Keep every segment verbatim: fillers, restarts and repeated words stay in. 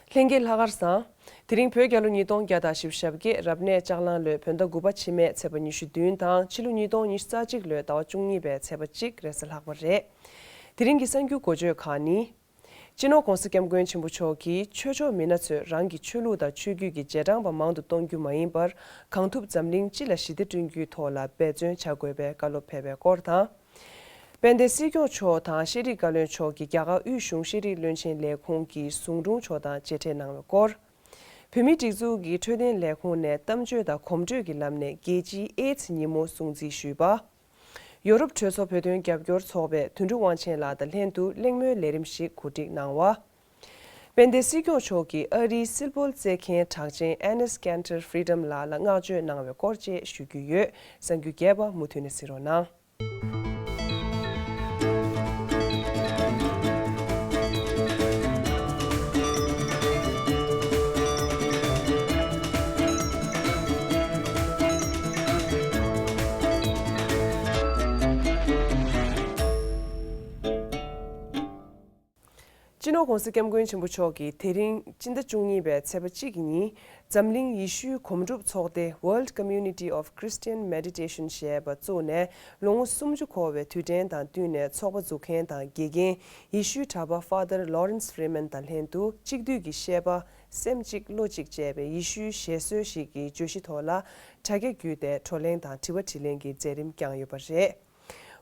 ལྷན་རྒྱས་ལྷག་དཀར་བཟང་། དེ་རིང་བོད་རྒྱལ་ལོ་ཉིས་སྟོང་བརྒྱ་དང་བཞི་བཅུ་ཞེ་བརྒྱད། རབ་གནས་ལྕགས་གླང་ལོའི་བོད་ཟླ་དགུ་པ་ཕྱི་མའི་ཚེས་པ་ཉི་ཤུ་བདུན་དང་ཕྱི་ལོ་ཉིས་སྟོང་ཉི་ཤུ་རྩ་གཅིག་ལོའི་ཟླ་བ་བཅུ་གཉིས་པའི་ཚེས་པ་གཅིག་རེས་གཟའ་ལྷག་པ་རེད། དེ་རིང་གི་གསར་འགྱུར་འགོ་བརྗོད་ཁག་ནི། སྤྱི་ནོར་༧གོང་ས་༧སྐྱབས་མགོན་ཆེན་པོ་མཆོག་གིས་ཆོས་ཕྱོགས་མི་སྣ་ཚོས་རང་གི་ཆོས་ལུགས་དང་ཆོས་བརྒྱུད་ཀྱི་རྗེས་འབྲང་པ་མང་དུ་གཏོང་རྒྱུ་མ་ཡིན་པར། གང་ཐུབ་འཛམ་གླིང་སྤྱི་ལ་ཞི་བདེ་བསྐྲུན་རྒྱུའི་ཐོག་ལ་འབད་བརྩོན་བྱ་དགོས་པའི་བཀའ་སློབ་ཕེབས་པའི་སྐོར་དང་། དཔལ་ལྡན་སྲིད་སྐྱོང་མཆོག་དང་ཤེས་རིག་བཀའ་བློན་མཆོག་གིས་རྒྱ་གར་དབུས་གཞུང་ཤེས་རིག་བློན་ཆེན་ལས་ཁུངས་ཀྱི་ཟུང་དྲུང་མཆོག་དང་མཇལ་འཕྲད་གནང་བའི་སྐོར། བོད་མིའི་སྒྲིག་འཛུགས་ཀྱི་འཕྲོད་བསྟེན་ལས་ཁུངས་ནས་གཏམ་བརྗོད་དང་གོམ་བགྲོད་ཀྱི་ལམ་ནས་རྒྱལ་སྤྱིའི་ཨེ་ཙི་ཉིན་མོ་སྲུང་བརྩི་ཞུས་པ། ཡོ་རོབ་གྲོས་ཚོགས་བོད་དོན་རྒྱབ་སྐྱོར་ཚོགས་པས་དོན་གྲུབ་དབང་ཆེན་ལགས་དང་ལྷན་དུ་གླེང་མོལ་ལས་རིམ་ཞིག་གོ་སྒྲིག་གནང་བ། དཔལ་ལྡན་སྲིད་སྐྱོང་མཆོག་གིས་ཨ་རིའི་སིལ་སྤོལ་རྩེད་མཁན་གྲགས་ཅན་ཨེ་ནེས་ཀན་ཊར་ཧྥི་རི་ཌམ་ལགས་ལ་བསྔགས་བརྗོད་གནང་བའི་སྐོར་བཅས་ཞུ་རྒྱུ་ཡོད། གསར་འགྱུར་རྒྱས་པ་མུ་མཐུད་ནས་གཟིགས་རོགས་གནང་། སྤྱི་ནོར་༧གོང་ས་༧སྐྱབས་མགོན་ཆེན་པོ་མཆོག་གིས་དེ་རིང་སྤྱི་ཟླ་བཅུ་གཉིས་པའི་ཚེས་པ་གཅིག་གི་ཉིན། འཛམ་གླིང་ཡེ་ཤུའི་གོམ་སྒྲུབ་ཚོགས་སྡེ་World Community of Christian Meditation ཞེས་པ་བཙུགས་ནས། ལོ་ངོ་སུམ་ཅུ་འཁོར་བའི་དུས་དྲན་དང་བསྟུན་ནས་ཚོགས་པ་འཛུགས་མཁན་དང་དགེ་རྒན་ཡེ་ཤུའི་གྲྭ་པ་Father Lawrence Freeman དང་ལྷན་དུ་གཅིག་བསྡུས་ཀྱི་བཤད་པ། སེམས་གཅིག་བློ་གཅིག་ཅེས་པའི་ཡེ་ཤུའི་བཞེད་སྲོལ་ཞིག་གི་བརྗོད་གཞི་ཐོག་ལ་དྲ་རྒྱ་བརྒྱུད་དེ་བགྲོ་གླེང་དང་དྲི་བ་དྲིས་ལན་གྱི་མཛད་རིམ་བསྐྱངས་ཡོད་པ་རེད།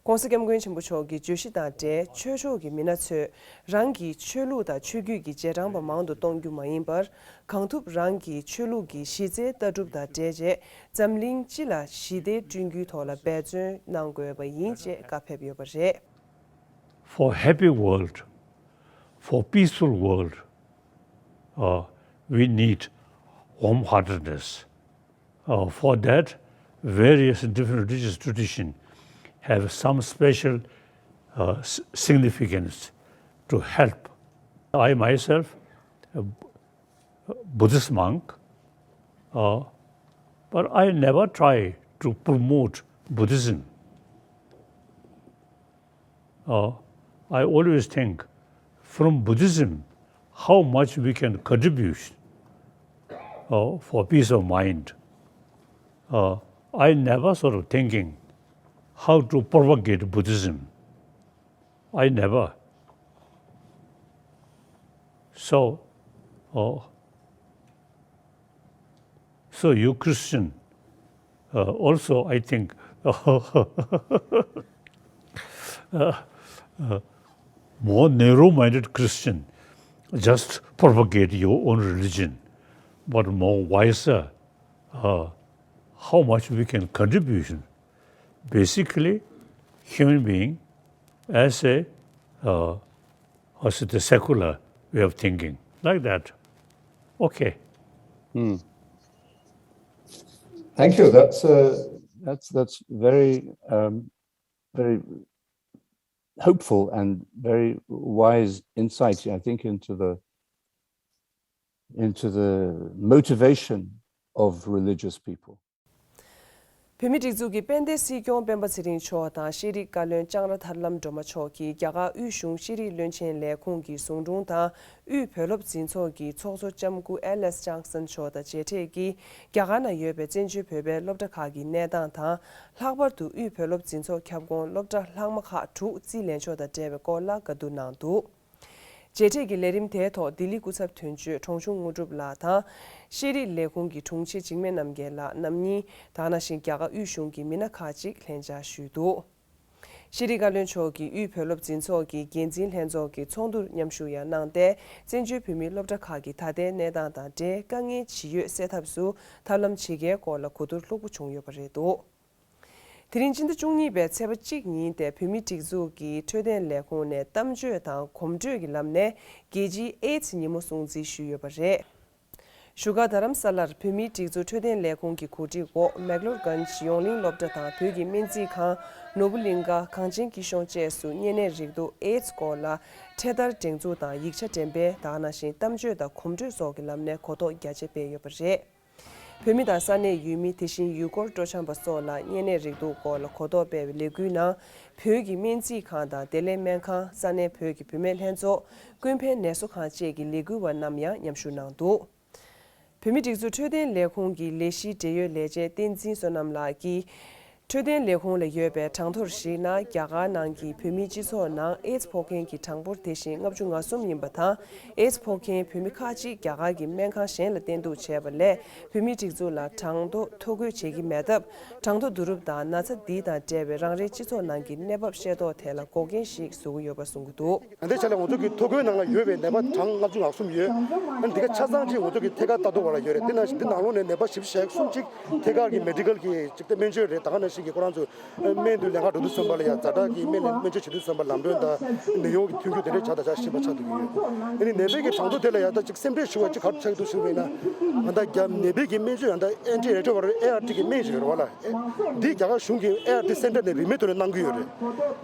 ༸གོང་ས་༸སྐྱབས་མགོན་ཆེན་པོ་མཆོག་གི་བརྗོད་གཞི་དང་འབྲེལ། ཆོས་ཕྱོགས་ཀྱི་མི་སྣ་ཚོས་རང་གི་ཆོས་ལུགས་དང་ཆོས་བརྒྱུད་ཀྱི་རྗེས་འབྲང་པ་མང་དུ་གཏོང་རྒྱུ་མ་ཡིན་པར། གང་ཐུབ་རང་གི་ཆོས་ལུགས་ཀྱི་གཞི་རྩའི་ལྟ་གྲུབ་དང་འབྲེལ་རྗེས། འཛམ་གླིང་སྤྱི་ལ་ཞི་བདེ་བསྐྲུན་རྒྱུའི་ཐོག་ལ་འབད་བརྩོན་གནང་དགོས་པ་ཡིན་ཅེས་བཀའ་ཕེབས་ཡོད་པ་རེད། For a happy world, for a peaceful world, uh, we need warm-heartedness. Uh, for that, various different religious traditions have some special uh, s- significance to help. I myself, a Buddhist monk, uh, but I never try to promote Buddhism. Uh, I always think from Buddhism how much we can contribute uh, for peace of mind. Uh, I never sort of thinking how to propagate Buddhism. I never. So, uh, so you Christian uh, also, I think, uh, uh, more narrow minded Christian just propagate your own religion, but more wiser, uh, how much we can contribute. Basically, human being as a, uh, as the secular way of thinking, like that. Okay. Thank you. That's uh, that's that's very um, very hopeful and very wise insight, I think, into the into the motivation of religious people. བོད་མིའི་སྒྲིག་འཛུགས་ཀྱི་དཔལ་ལྡན་སྲིད་སྐྱོང་སྤེན་པ་ཚེ་རིང་མཆོག་དང་ཤེས་རིག་བཀའ་བློན་ལྕང་ར་ཐར་ལམ་སྒྲོལ་མ་མཆོག་གིས་རྒྱ་གར་དབུས་གཞུང་ཤེས་རིག་བློན་ཆེན་ལས་ཁུངས་ཀྱི་ཟུང་དྲུང་དང་། དབུས་བོད་སློབ་འཛིན་ཚོགས་ཀྱི་ཚོགས་གཙོ་ལྕམ་སྐུ་ཨེལ་ཨེས་ལྕང་སན་མཆོག་དང་མཇལ་འཕྲད་ཀྱིས། རྒྱ་གར་ནང་ཡོད་པའི་བཙན་བྱོལ་བོད་པའི་སློབ་གྲྭ་ཁག་གི་གནས་སྟངས་དང་། ལྷག་པར་དུ་དབུས་བོད་སློབ་འཛིན་ཚོགས་ཁྱབ་ཁོངས་སློབ་གྲྭ་ལྷག་མ་ཁག་དྲུག་རྩིས་ལེན་ཕྱོགས་དང་འབྲེལ་བའི་སྐོར་ལ་བཀའ་བསྡུར་གནང་འདུག་མཇལ་འཕྲད་ཀྱི་ལས་རིམ་དེའི་ཐོག་ལྡི་ལི་སྐུ་ཚབ་དོན་གཅོད་གྲོང་ཆུང་དངོས་གྲུབ་ལགས་དང་། ཤེས་རིག་ལས་ཁུངས་ཀྱི་དྲུང་ཆེ་འཇིགས་མེད་རྣམ་རྒྱལ་ལགས་རྣམ་གཉིས། དེ་ག་ནང་བཞིན་རྒྱ་གར་དབུས་གཞུང་གི་མི་སྣ་ཁག་ཅིག་ལྷན་བཅར་ཞུས་འདུག་ཤེས་རིག་བཀའ་བློན་མཆོག་གིས་དབུས་བོད་སློབ་འཛིན་ཚོགས་ཀྱི་འགན་འཛིན་ལྷན་ཚོགས་ཀྱི་ཚོགས་འདུར་མཉམ་ཞུགས་ཡང་གནང་སྟེ། བཙན་བྱོལ་བོད་མིའི་སློབ་གྲྭ་ཁག་གི་ད་ལྟའི་གནས་སྟངས་དང་འབྲེལ། དཀའ་ངལ་ཇི་ཡོད་སེལ་ཐབས་སུ་ཐབས་ལམ་ཇི་དགེའི་སྐོར་ལ་གོ་བསྡུར་ལྷུག་པོ་བྱུང་ཡོད་པ་རེད་འདུག་དེ་རིང་སྤྱི་ཟླ་བཅུ་གཉིས་པའི་ཚེས་པ་གཅིག་ཉིན་ཏེ། བོད་མིའི་སྒྲིག་འཛུགས་ཀྱི་འཕྲོད་བསྟེན་ལས་ཁུངས་ནས་གཏམ་བརྗོད་དང་གོམ་བགྲོད་ཀྱི་ལམ་ནས་རྒྱལ་སྤྱིའི་ཨེ་ཙི་ཉིན་མོ་སྲུང་བརྩི་ཞུས་ཡོད་པ་རེད། བཞུགས་སྒར་རྡ་རམ་ས་ལར་བོད་མིའི་སྒྲིག་འཛུགས་འཕྲོད་བསྟེན་ལས་ཁུངས་ཀྱི་གོ་སྒྲིག་འོག་མེག་ལོར་གྷན་ཇི་ཡོངས་གླིང་སློབ་གྲྭ་དང་བོད་ཀྱི་སྨན་རྩིས་ཁང་། ནོར་བུ་གླིང་ཀ། གངས་ཅན་སྐྱིད་གཤོངས་བཅས་སུ་གཉན་ནད་རེག་དུག་ཨེ་ཙི་སྐོར་ལ་འཕྲེད་དར་སྒྲེང་འཛུགས་དང་ཡིག་ཆ་འགྲེམས་སྤེལ། དེ་ག་ནང་བཞིན་གཏམ་བརྗོད་དང་གོམ་བགྲོད་སོགས་ཀྱི་ལམ་ནས་གོ་རྟོགས་རྒྱ་ཆེ་སྤེལ་ཡོད་པ་རེད། བོད་མི་དང་ས་གནས་ཡུལ་མི། དེ་བཞིན་ཡུལ་སྐོར་སྤྲོ་འཆམ་པ་སོགས་ལ་གཉན་ནད་རེག་དུག་སྐོར་ལ་གོ་རྟོགས་སྤེལ་བའི་ལས་འགུལ་ནང་། བོད་ཀྱི་སྨན་རྩིས་ཁང་དང་བདེ་ལེགས་སྨན་ཁང་། ས་གནས་བོད་ཀྱི་བུད་མེད་ལྷན་ཚོགས། ཀུན་ཕན་ནད་གསོ་ཁང་བཅས་ཀྱི་ལས་འགུལ་བ་རྣམས་ཡང་མཉམ་ཞུགས་གནང་འདུག་བོད་མིའི་སྒྲིག་འཛུགས་འཕྲོད་བསྟེན་ལས་ཁུངས་ཀྱི་ལས་གཞིའི་འབྲེལ་ཡོད་ལས་བྱེད་བསྟན་འཛིན་བསོད་ནམས་ལགས་ཀྱིས། འཕྲོད་བསྟེན་ལས་ཁུངས་ལ་ཡོད་པའི་གྲངས་ཐོར་གཞིགས་ན། རྒྱ་གར་ནང་གི་བོད་མིའི་སྤྱི་ཚོགས་ནང་ཨེ་ཛི་ཕོག་མཁན་གྱི་གྲངས་འབོར་དེ་བཞིན་ལྔ་བཅུ་ང་གསུམ་ཡིན་པ་དང་། ཨེ་ཛི་ཕོག་མཁན་བོད་མི་ཁག་ཅིག་རྒྱ་གར་གྱི་སྨན་ཁང་གཞན་ལ་བསྟེན་གཏུགས་བྱས་པ་ལས། བོད་མིའི་སྒྲིག་འཛུགས་ལ་གྲངས་ཐོ་ཐོ་འགོད་བྱེད་ཀྱི་མེད་སྟབས། གྲངས་ཐོ་བསྡུ་རུབ་དང་ན་ཚ་འདི་དང་འབྲེལ་བའི་རང་རེའི་སྤྱི་ཚོགས་ནང་གི་གནས་བབ་ཤེས་རྟོགས་ཐད་ལ་འགོག་རྐྱེན་ཞིག་བཟོ་གི་ཡོད་པ་གསུང་གི་འདུག་ད་ལྟའི་ཆ་ལ་ང་ཚོ་གི་ཐོ་འགོད་ནང་ལ་ཡོད་པའི་ནད་པ་གྲངས་ལྔ་བཅུ་ང་གསུམ་ཡོད། ཨ་ནི་འདི་ག་ཆ་ཚང་ཅིག་ང་ཚོ་གི་ཐད་ཀར་ལྟ་རྟོག་པ་ལ་ཡོད་རེད། དེ་ནང་བཞིན་འདི་ནང་ལོགས་ནས་ནད་པ་བཞི་བཅུ་ཞེ་གསུམ་ཅིག་ཐད་ཀར་གྱི་མེ་ཌི་ཀལ་གྱི་ཅིག་ད་སྨན་བཅོས་རེད། ད་ག་ནང་བཞིན་གྱི་ཁོ་རང་ཚོ་སྨན་དུ་ལེན་ག་འགྲོ་དུས་ཙམ་པ་ལ་ཡང་ཛ་དྲག་གི་སྨན་ལེན་སྨན་བཅོས་བྱེད་དུས་ཙམ་པ་ལམ་གྲོན་དང་ནད་གཡོག་གི་མཐུན་འགྱུར་དེ་འདྲའི་བྱ་དང་བྱ་བཞིན་པ་ཆགས་བསྡད་ཀྱི་ཡོད། ཨ་ནི་ནད་པའི་གི་གྲངས་ཐོ་དེ་ལ་ཡང་ད་ཅིག་སེམས་ཁྲལ་ཞུ་བ་ཅིག་ག་རེ་ཆགས་འདུག་ཞུ་བ་ཡིན་ན། ད་ལྟ་རྒྱ་ནད་པའི་གི་སྨན་བཅོས་ཡང་ད་ཨེན་ཊི་རེ་ཊོ་ཝི་རལ་ཨེ་ཨར་ཊི་གི་སྨན་ཞིག་ཡོད་རེད་བ་ལ། འདི་རྒྱ་གར་གཞུང་གི་ཨེ་ཨར་ཊི་སེན་ཊར་ནས་རིན་མེད་ཐོག་ནས་གནང་གི་ཡོད་རེད།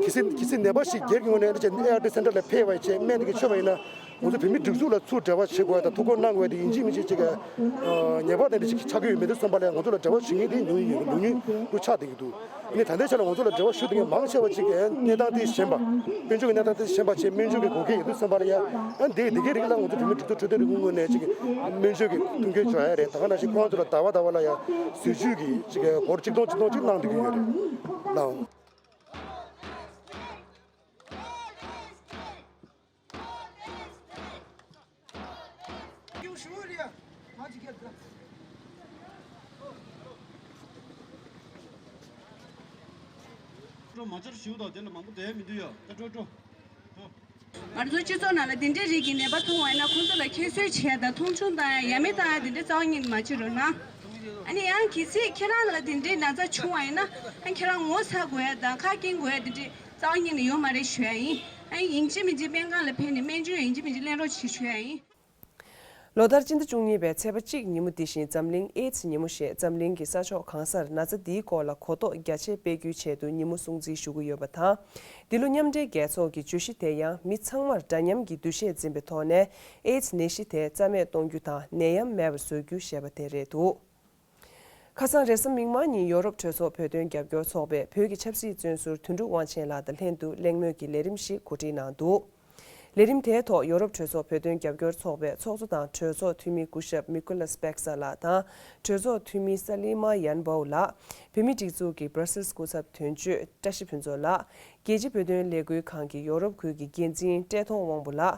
གལ་སྲིད་གལ་སྲིད་ནད་པ་ཞིག་སྒེར་གྱི་ངོས་ནས་ཨེ་ཨར་ཊི་སེན་ཊར་ལ་ཕེབས་པ་ཡིན་ཕྱིན་སྨན་དེ་གི་མཆོད་པ་ཡིན་ན། ང་ཚོ་བོད་མིའི་སྒྲིག་འཛུགས་ལ་ཚུར་འབྲེལ་བ་བྱེད་དགོས་དང་ཐོ་འགོད་གནང་དགོས་དེ་ཡིན་གཅིག་མིན་གཅིག་ཅིག་གི་ཉེས་པ་དེ་འདྲ་ཞིག་ཆགས་ཀྱི་ཡོད་མེད་དེ་མཚོན་པ་ལ་ང་ཚོ་ལ་འབྲེལ་བ་ཞུ་མཁན་དེ་ཉུང་ཉུང་ཉུང་ཉུང་དུ་ཆགས་བསྡད་ཀྱི་འདུག་ཨ་ནི་ད་ལྟའི་ཆ་ལ་ང་ཚོ་ལ་འབྲེལ་བ་ཞུ་བསྡད་མཁན་མང་ཆེ་བ་ཅིག་གིས་གནས་སྟངས་དེ་ཞན་པ། དཔལ་འབྱོར་གྱི་གནས་སྟངས་དེ་ཞན་པ་བྱས་སྨན་བཅོས་ཀྱི་དགོས་གལ་ཡོད་དུས་ཙམ་པ་ལ་ཡང་ཨ་འདི་འདི་གའི་རིགས་ལ་ང་ཚོ་བོད་མིའི་སྒྲིག་འཛུགས་འཕྲོད་བསྟེན་ལས་ཁུངས་ངོས་ནས་ཅིག་སྨན་བཅོས་ཀྱི་མཐུན་འགྱུར་འཇོག་ཡ་རེད། ད་ག་ནང་བཞིན་ཁོང་ཚོ་ལ་ཟླ་བ་ཟླ་བ་ལ་ཡང་ཟས་བཅུད་ཀྱི་ཅིག་སྒོར་ཆིག་སྟོང་ཆིག་སྟོང་ཅིག་གནང་བསྡད་ཀྱི་ཡོད་རེད། ལགས། འགྲོ་མ་འབྱོར་ཞུ་དང་དེ་ལ་མང་པོ་བསྡད་མི་འདུག་ཡ། ད་འགྲོ་འགྲོ་འགྲོ། ང་ཚོ་སྤྱི་ཚོགས་ནང་ལ་འདི་འདྲའི་རིགས་ཀྱི་ནད་པ་མཐོང་བ་ཡིན་ན་ཁོང་ཚོ་ལ་ཁྱད་གསོད་བྱས་དང་མཐོང་ཆུང་བཏང་ཡ་ཡ་མེད་བཏང་ཡ་འདི་འདྲའི་རྩ་བ་ཉིད་ནས་མ་བྱེད་རོགས་གནང་། ཨ་ནི་ཡང་གལ་སྲིད་ཁྱེད་རང་ལ་འདི་འདྲའི་ན་ཚ་བྱུང་བ་ཡིན་ན་ཨ་ཁྱེད་རང་ངོ་ཚ་དགོས་ཡ་དང་ཁ་སྐྱེངས་དགོས་ཡ་འདི་འདྲའི་རྩ་བ་ཉིད་ནས་ཡོད་མ་རེད་ཞུ་ཡ་ཡིན། ཨ་ཡིན་གཅིག་མིན་གཅིག་སྨན་ཁང་ལ་ཕེབས་ནས་སྨན་བཅོས་ཡིན་གཅིག་མིན་གཅིག་ལེན་རོགས་བྱེད་ཞུ་ཡ་ཡིན། ལོ་ལྟར་སྤྱི་ཟླ་བཅུ་གཉིས་པའི་ཚེས་པ་གཅིག་ཉིན་མོ་འདི་བཞིན་འཛམ་གླིང་ཨེ་ཛི་ཉིན་མོ་ཞེས་འཛམ་གླིང་གི་ས་ཕྱོགས་གང་སར་ན་ཚ་འདིའི་སྐོར་ལ་གོ་རྟོགས་རྒྱ་ཆེར་སྤེལ་རྒྱུའི་ཆེད་དུ་ཉིན་མོ་སྲུང་བརྩི་ཞུ་གི་ཡོད་པ་དང་། འདི་ལོ་མཉམ་འབྲེལ་རྒྱལ་ཚོགས་ཀྱི་བརྗོད་གཞི་དེ་ཡང་མི་ཚང་མར་འདྲ་མཉམ་གྱི་འདུ་ཤེས་འཛིན་པའི་ཐོག་ནས་ཨེ་ཛི་ནད་གཞི་དེ་རྩ་མེད་གཏོང་རྒྱུ་དང་ནད་ཡམས་མེད་པར་བཟོ་རྒྱུ་ཞེས་པ་དེ་རེད་འདུག་ཁ་སང་རེས་གཟའ་མིག་དམར་ཉིན་ཡོ་རོབ་གྲོས་ཚོགས་བོད་དོན་རྒྱབ་སྐྱོར་ཚོགས་པས་བོད་ཀྱི་ཆབ་སྲིད་བཙོན་ཟུར་དོན་གྲུབ་དབང་ཆེན་ལགས་དང་ལྷན་དུ་གླེང་མོལ་གྱི་ལས་རིམ་ཞིག་གོ་སྒྲིག་གནང་འདུག་ལས་རིམ་དེའི་ཐོག་ཡོ་རོབ་གྲོས་ཚོགས་བོད་དོན་རྒྱབ་སྐྱོར་ཚོགས་པའི་ཚོགས་གཙོ་དང་གྲོས་ཚོགས་འཐུས་མི་སྐུ་ཞབས་མི་ཀུ་ལ་སི་པེག་ས་ལགས་དང་གྲོས་ཚོགས་འཐུས་མི་ས་ལི་མ་ཡན་བའོ་ལགས། བོད་མིའི་སྒྲིག་འཛུགས་ཀྱི་སྦྲ་སིལ་སྐུ་ཚབ་དོན་གཅོད་བཀྲ་ཤིས་ཕུན་ཚོགས་ལགས། རྒྱལ་སྤྱིའི་བོད་དོན་ལས་འགུལ་ཁང་གི་ཡོ་རོབ་ཁུལ་གྱི་འགན་འཛིན་བཀྲས་མཐོང་དབང་པོ་ལགས།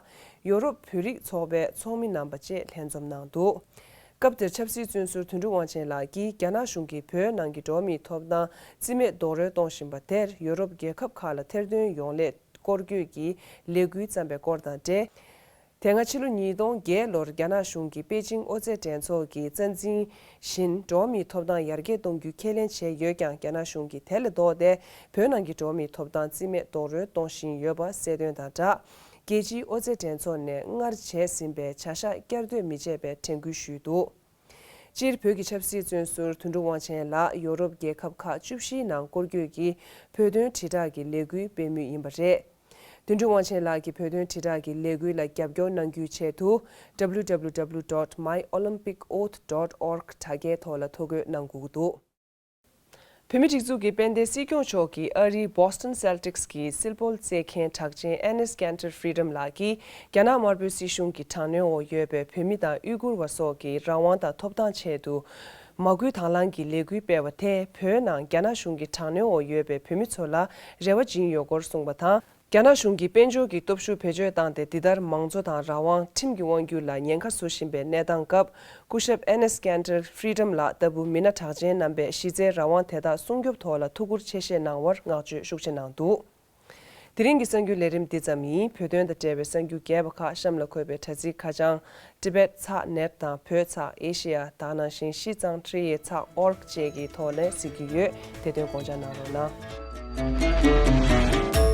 ཡོ་རོབ་བོད་རིགས་ཚོགས་པའི་ཚོགས་མི་རྣམ་པ་བཅས་ལྷན་འཛོམས་གནང་འདུག་སྐབས་དེར་ཆབ་སྲིད་བཙོན་ཟུར་དོན་གྲུབ་དབང་ཆེན་ལགས་ཀྱིས་རྒྱ་ནག་གཞུང་གིས་བོད་ནང་གི་འགྲོ་བ་མིའི་ཐོབ་ཐང་རྩིས་མེད་རྡོག་རོལ་གཏོང་བཞིན་པ་དེར་ཡོ་རོབ་རྒྱལ་ཁབ་ཁག་ལ་ཐེར་འདོན་ཡོང་སླད་སྐོར་སྐྱོད་ཀྱི་ལས་འགུལ་བརྩམས་པའི་སྐོར་དང་འབྲེལ། དེ་སྔ་ཕྱི་ལོ་ཉིས་སྟོང་བརྒྱད་ལོར་རྒྱ་ནག་གཞུང་གིས་པེ་ཅིང་ཨོ་རྩལ་འགྲན་ཚོགས་ཀྱི་རྩ་འཛིན་བཞིན་འགྲོ་བ་མིའི་ཐོབ་ཐང་ཡར་རྒྱས་གཏོང་རྒྱུ་ཁས་ལེན་བྱས་ཡོད་ཀྱང་རྒྱ་ནག་གཞུང་གིས་དེ་ལས་ལྡོག་སྟེ་བོད་ནང་གི་འགྲོ་བ་མིའི་ཐོབ་ཐང་རྩིས་མེད་རྡོག་རོལ་གཏོང་བཞིན་ཡོད་པ་གསལ་སྟོན་དང་སྦྲགས། རྒྱལ་སྤྱིའི་ཨོ་རྩལ་འགྲན་ཚོགས་ནས་སྔར་བྱས་ཟིན་པའི་བྱ་གཞག་བསྐྱར་ཟློས་མི་བྱེད་པའི་དྲན་སྐུལ་ཞུས་འདུག་སྤྱིར་བོད་ཀྱི་ཆབ་སྲིད་བཙོན་ཟུར་དོན་གྲུབ་དབང་ཆེན་ལགས་ཡོ་རོབ་རྒྱལ་ཁབ་ཁག་བཅུ་བཞིའི་ནང་སྐོར་སྐྱོད་ཀྱིས་བོད་དོན་དྲིལ་བསྒྲགས་ཀྱི་ལས་འགུལ་སྤེལ་མུས་ཡིན་པ་རེད། དོན་གྲུབ་དབང་ཆེན་ལགས་ཀྱི་བོད་དོན་དྲིལ་བསྒྲགས་ཀྱི་ལས་འགུལ་ལ་རྒྱབ་སྐྱོར་གནང་རྒྱུའི་ཆེད་དུ། W W W dot my olympic oath dot org དྲ་རྒྱའི་ཐོག་ལ་ཐོ་འགོད་གནང་དགོས་ཀྱི་འདུག་བོད་མིའི་སྒྲིག་འཛུགས་ཀྱི་དཔལ་ལྡན་སྲིད་སྐྱོང་མཆོག་གིས་ཨ་རིའི་Boston Celtics གི་སིལ་སྤོལ་རྩེད་མཁན་གྲགས་ཅན་Enes Kanter Freedom ལགས་ཀྱིས་རྒྱ་ནག་དམར་པོའི་སྲིད་གཞུང་གི་དྲག་གནོན་འོག་ཡོད་པའི་བོད་མི་དང་ཡུ་གུར་བ་སོགས་ཀྱི་རང་དབང་དང་ཐོབ་ཐང་ཆེད་དུ་མ་སྐུལ་དང་བླངས་ཀྱི་ལས་འགུལ་སྤེལ་བ་དེས་བོད་ནང་རྒྱ་ནག་གཞུང་གི་དྲག་གནོན་འོག་ཡོད་པའི་བོད་མི་ཚོ་ལ་རེ་བ་སྦྱིན་ཡོད་སྐོར་གསུངས་པ་དང་། རྒྱ་ནག་གཞུང་གིས་དཔལ་འབྱོར་གྱི་སྟོབས་ཤུགས་བེད་སྤྱོད་བཏང་སྟེ་འདི་ལྟར་མང་གཙོ་དང་རང་དབང་ཁྲིམས་ཀྱི་དབང་སྒྱུར་ལ་ཉེན་ཁ་བཟོ་བཞིན་པའི་གནས་སྟངས་སྐབས། སྐུ་ཞབས་Enes Kanter Freedom ལགས་ལྟ་བུ་མི་སྣ་གྲགས་ཅན་རྣམ་པས་གཞི་རྩའི་རང་དབང་དེ་དག་སྲུང་སྐྱོབ་ཐོག་ལ་ཐུགས་ཁུར་ཆེ་བཞེས་གནང་བར་བསྔགས་བརྗོད་ཤུགས་ཆེ་གནང་འདུག་དེ་རིང་གི་གསར་འགྱུར་ལས་རིམ་འདི་ཙམ་ཡིན། བོད་དོན་དང་འབྲེལ་བའི་གསར་འགྱུར་རྒྱས་པ་ཁག་གཤམ་ལ་འཁོད་པའི་དྲ་ཚིགས་ཁ་བྱང་Tibet ཚག་net དང་བོད་ཚག་Asia ད་ནང་བཞིན་ཤིས་ཙང་ཁྲི་ཡེ་ཚག་org བཅས་ཀྱི་ཐོག་ནས་གཟིགས་ཀྱི་ཡོད། དེ་དོན་དགོངས་འཇགས་གནང་རོགས་གནང་།